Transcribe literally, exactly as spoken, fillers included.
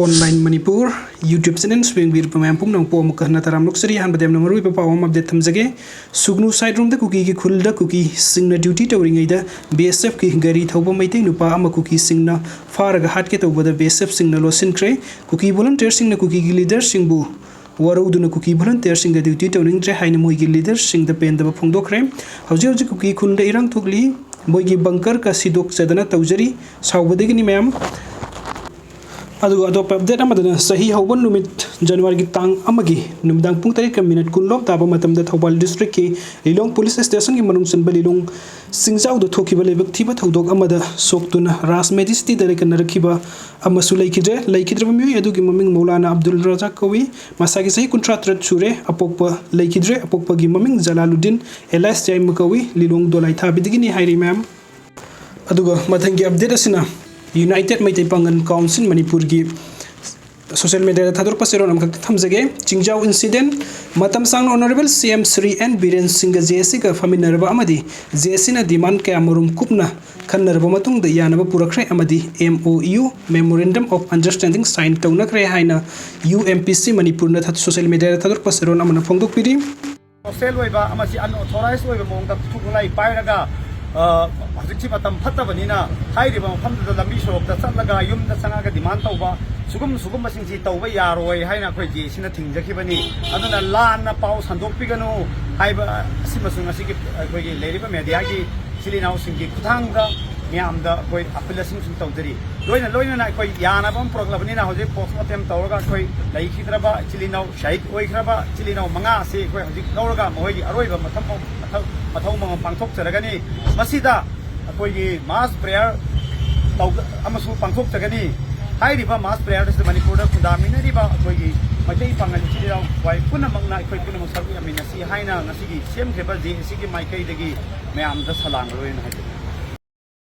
Online Manipur YouTube channel ꯌꯦꯡꯕꯤꯔꯤꯕ ꯃꯌꯥꯝ ꯄꯨꯝꯅꯃꯛꯄꯨ ꯑꯃꯨꯛꯀ ꯍꯟꯅ ꯇꯔꯥꯝꯅ ꯑꯣꯛꯆꯔꯤ꯫ ꯑꯍꯥꯟꯕꯗ ꯌꯥꯝꯅ ꯃꯔꯨꯑꯣꯏꯕ ꯄꯥꯎ ꯑꯃ update ꯊꯝꯖꯒꯦ꯫ ꯁꯨꯒꯅꯨ side ꯔꯣꯝꯗ ꯀꯨꯀꯤꯒꯤ ꯈꯨꯜꯗ ꯀꯨꯀꯤꯁꯤꯡꯅ duty ꯇꯧꯔꯤꯉꯩꯗ B S F ꯀꯤ ꯒꯥꯔꯤ ꯊꯧꯕ ꯃꯩꯇꯩ ꯅꯨꯄꯥ ꯑꯃ ꯀꯨꯀꯤꯁꯤꯡꯅ ꯐꯥꯔꯒ ꯍꯥꯠꯀꯦ ꯇꯧꯕꯗ B S F ꯁꯤꯡꯅ ꯂꯣꯠꯁꯤꯟꯈ꯭ꯔꯦ꯫ ꯀꯨꯀꯤ volunteer ꯁꯤꯡꯅ ꯀꯨꯀꯤꯒꯤ leader ꯁꯤꯡꯕꯨ ꯋꯥꯔꯧꯗꯨꯅ ꯀꯨꯀꯤ volunteer ꯁꯤꯡꯗ duty ꯇꯧꯅꯤꯡꯗ꯭ꯔꯦ ꯍꯥꯏꯅ ꯃꯣꯏꯒꯤ leader ꯁꯤꯡꯗ ꯄꯦꯟꯗꯕ ꯐꯣꯡꯗꯣꯛꯈ꯭ꯔꯦ꯫ ꯍꯧꯖꯤꯛ ꯍꯧꯖꯤꯛ ꯀꯨꯀꯤ ꯈꯨꯜꯗ ꯏꯔꯥꯡ ꯊꯣꯛꯂꯤ꯫ ꯃꯣꯏꯒꯤ bunker ꯀ ꯁꯤꯗꯣꯛꯆꯗꯅ ꯇꯧꯖꯔꯤ꯫ ꯁꯥꯎꯕꯗꯒꯤꯅꯤ ꯃꯌꯥꯝ꯫ ꯑꯗꯨꯒ ꯑꯇꯣꯞꯄ update ꯑꯃꯗꯅ, ꯆꯍꯤ ꯍꯧꯕ ꯅꯨꯃꯤꯠ January ꯒꯤ ꯇꯥꯡ ꯑꯃꯒꯤ ꯅꯨꯃꯤꯗꯥꯡ ꯄꯨꯡ ꯇꯔꯦꯠꯀ minute ꯀꯨꯟꯂꯣꯝ ꯇꯥꯕ ꯃꯇꯝꯗ ꯊꯧꯕꯥꯜ district ꯀꯤ ꯂꯤꯂꯣꯡ police station ꯒꯤ ꯃꯅꯨꯡ ꯆꯟꯕ ꯂꯤꯂꯣꯡ ꯆꯤꯡꯖꯥꯎꯗ ꯊꯣꯛꯈꯤꯕ ꯂꯥꯏꯕꯛ ꯊꯤꯕ ꯊꯧꯗꯣꯛ ꯑꯃꯗ ꯁꯣꯛꯇꯨꯅ Raj Majesty ꯗ ꯂꯩꯀꯟꯅꯔꯛꯈꯤꯕ ꯑꯃꯁꯨ ꯂꯩꯈꯤꯗ꯭ꯔꯦ꯫ ꯂꯩꯈꯤꯗ꯭ꯔꯕ ꯃꯤꯑꯣꯏ ꯑꯗꯨꯒꯤ ꯃꯃꯤꯡ ꯃꯧꯂꯥꯅꯥ ꯑꯕꯗꯨꯜ ꯔꯖꯥꯛ ꯀꯧꯏ꯫ ꯃꯁꯥꯒꯤ ꯆꯍꯤ ꯀꯨꯟꯊ꯭ꯔꯥ ꯇꯔꯦꯠ ꯁꯨꯔꯦ꯫ ꯑꯄꯣꯛꯄ ꯂꯩꯈꯤꯗ꯭ꯔꯦ꯫ ꯑꯄꯣꯛꯄꯒꯤ ꯃꯃꯤꯡ ꯖꯂꯥꯂꯨꯗꯤꯟ alias ꯌꯥꯏꯃ ꯀꯧꯏ꯫ ꯂꯤꯂꯣꯡ ꯗꯣꯂꯥꯏꯊꯥꯕꯤꯗꯒꯤꯅꯤ ꯍꯥꯏꯔꯤ ꯃꯌꯥꯝ꯫ ꯑꯗꯨꯒ ꯃꯊꯪꯒꯤ update ꯑꯁꯤꯅ United Meitei Pangal Council ꯃꯅꯤꯄꯨꯔꯒꯤ social media ꯗ ꯊꯥꯗꯣꯔꯛꯄ ꯆꯦꯔꯣꯜ ꯑꯃꯈꯛꯇ ꯊꯝꯖꯒꯦ꯫ ꯆꯤꯡꯖꯥꯎ incident꯫ ꯃꯇꯝ ꯁꯥꯡꯅ Honourable C M Shri N Biren ꯁꯤꯡꯒ J A C ꯒ ꯐꯝꯃꯤꯟꯅꯔꯕ ꯑꯃꯗꯤ J A C ꯅ demand ꯀꯌꯥꯃꯔꯨꯝ ꯀꯨꯞꯅ ꯈꯟꯅꯔꯕ ꯃꯇꯨꯡꯗ ꯌꯥꯅꯕ ꯄꯨꯔꯛꯈ꯭ꯔꯦ ꯑꯃꯗꯤ M O U, Memorandum of Understanding, sign ꯇꯧꯅꯈ꯭ꯔꯦ ꯍꯥꯏꯅ U M P C ꯃꯅꯤꯄꯨꯔꯅ ꯊꯥ-, social media ꯗ ꯊꯥꯗꯣꯔꯛꯄ ꯆꯦꯔꯣꯜ ꯑꯃꯅ ꯐꯣꯡꯗꯣꯛꯄꯤꯔꯤ꯫ Hostile ꯑꯣꯏꯕ ꯑꯃꯁꯤ unauthorized ꯑꯣꯏꯕ ꯃꯑꯣꯡꯗ ꯈꯨꯠꯁꯨ ꯈꯨꯠꯂꯥꯏ ꯄꯥꯏꯔꯒ, ꯑ, ꯍꯧꯖꯤꯛꯁꯤ ꯃꯇꯝ ꯐꯠꯇꯕꯅꯤꯅ ꯍꯥꯏꯔꯤꯕ ꯃꯐꯝꯗꯨꯗ ꯂꯝꯕꯤ ꯁꯣꯔꯣꯛꯇ ꯆꯠꯂꯒ ꯌꯨꯝꯗ ꯆꯪꯉꯒ demand ꯇꯧꯕ, ꯁꯤꯒꯨꯝ-, ꯁꯤꯒꯨꯝꯕꯁꯤꯡꯁꯤ ꯇꯧꯕ ꯌꯥꯔꯣꯏ ꯍꯥꯏꯅ ꯑꯩꯈꯣꯏ J A C ꯅ ꯊꯤꯡꯖꯈꯤꯕꯅꯤ꯫ ꯑꯗꯨꯅ ꯂꯥꯟꯅ ꯄꯥꯎ ꯁꯟꯗꯣꯛꯄꯤꯒꯅꯨ ꯍꯥꯏꯕ ꯑꯁꯤꯃꯁꯨ ꯉꯁꯤꯒꯤ ꯑꯩꯈꯣꯏꯒꯤ ꯂꯩꯔꯤꯕ media ꯒꯤ ꯏꯆꯤꯜ ꯏꯅꯥꯎꯁꯤꯡꯒꯤ ꯈꯨꯠꯊꯥꯡꯗ ꯃꯌꯥꯝꯗ ꯑꯩꯈꯣꯏ appeal ꯑꯁꯤꯃꯁꯨ ꯇꯧꯖꯔꯤ꯫ ꯂꯣꯏꯅ ꯂꯣꯏꯅꯅ ꯑꯩꯈꯣꯏ ꯌꯥꯅꯕ ꯑꯃ ꯄꯨꯔꯛꯂꯕꯅꯤꯅ ꯍꯧꯖꯤꯛ postmortem ꯇꯧꯔꯒ ꯑꯩꯈꯣꯏ ꯂꯩꯈꯤꯗ꯭ꯔꯕ ꯏꯆꯤꯜ ꯏꯅꯥꯎ ꯁꯍꯤꯗ ꯑꯣꯏꯈ꯭ꯔꯕ ꯏꯆꯤꯜ ꯏꯅꯥꯎ ꯃꯉꯥ ꯑꯁꯤ ꯑꯩꯈꯣꯏ ꯍꯧꯖꯤꯛ ꯂꯧꯔꯒ ꯃꯈꯣꯏꯒꯤ ꯑꯔꯣꯏꯕ ꯃꯊꯧ, ꯃꯊꯧ, ꯃꯊꯧ ꯃꯉꯝ ꯄꯥꯡꯊꯣꯛꯆꯔꯒꯅꯤ꯫ ꯃꯁꯤꯗ ꯑꯩꯈꯣꯏꯒꯤ mass prayer ꯇꯧ-, ꯑꯃꯁꯨ ꯄꯥꯡꯊꯣꯛꯆꯒꯅꯤ꯫ ꯍꯥꯏꯔꯤꯕ mass prayer ꯑꯁꯤꯗ ꯃꯅꯤꯄꯨꯔꯗ ꯈꯨꯟꯗꯥꯃꯤꯟꯅꯔꯤꯕ ꯑꯩꯈꯣꯏꯒꯤ ꯃꯩꯇꯩ ꯄꯥꯉꯜ ꯏꯆꯤꯜ ꯏꯅꯥꯎ ꯄꯨꯝꯅꯃꯛꯅ ꯑꯩꯈꯣꯏ ꯄꯨꯝꯅꯃꯛ ꯁꯔꯨꯛ ꯌꯥꯃꯤꯟꯅꯁꯤ ꯍꯥꯏꯅ ꯉꯁꯤꯒꯤ ꯁꯦꯝꯈꯤꯕ J A C ꯒꯤ ꯃꯥꯏꯀꯩꯗꯒꯤ ꯃꯌꯥꯝꯗ ꯁꯂꯥꯝ ꯂꯣꯏꯅ ꯍꯥꯏꯖꯔꯤ꯫